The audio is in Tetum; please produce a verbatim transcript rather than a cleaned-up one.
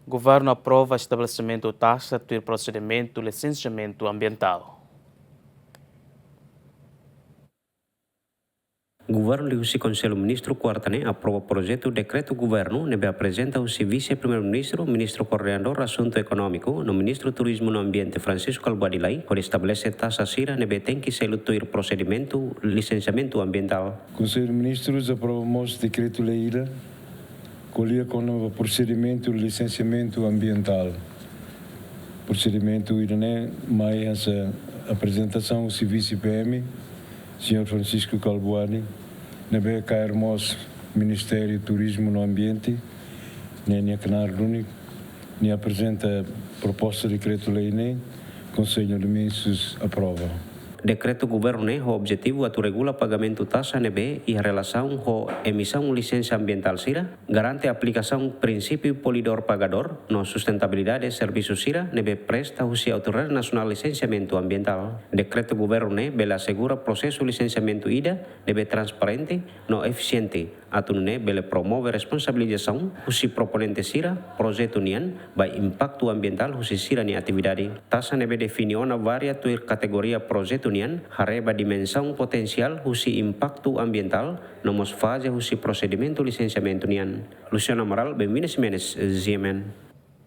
Governu aprova estabelesimentu taxa tuir prosedimentu lisensiamentu ambientál. Governu liuhusi Konsellu Ministru kuarta ne'e aprova projetu dekretu governu ne'ebé aprezenta husi Vise-Primeiru-Ministru, Ministru Koordenadór Asuntu Ekonómiku no Ministru Turizmu no Ambiente Francisco Kalbuadi Lay, hodi estabelese taxa sira ne'ebé tenke selu tuir prosedimentu lisensiamentu ambientál. Konsellu Ministrus aprova mós dekretu-lei ida ko'alia kona-ba prosedimentu lisensiamentu ambientál. Prosedimentu ida-ne'e mai hanesan aprezentasaun husi Vise-PM, Señór Francisco Kalbuadi, ne'ebé kaer mós Ministériu Turizmu no Ambiente, ne'e nia knaar duni, nia aprezenta proposta dekretu-lei ne'e, Konsellu de Ministrus aprova. Dekretu governu ne'e ho objetivu atu regula pagamentu taxa ne'ebé iha relasaun ho emisaun lisensa ambientál sira, garante aplikasaun prinsípiu polidór-pagadór no sustentabilidade servisu sira ne'ebé presta husi Autoridade Nasionál Lisensiamentu Ambientál. Dekretu governu ne'e bele asegura prosesu lisensiamentu ida ne'ebé transparente no efisiente, atu nune'e bele promove responsabilizasaun husi proponente sira projetu nian ba impaktu ambientál husi sira-nia atividade. Taxa ne'ebé define ona varia tuir kategoria projetu nian, haree ba dimensaun potensiál husi impaktu ambientál, no mós faze husi prosedimentu lisensiamentu nian. Luciano Amaral, Benvina Ximenes, G M N.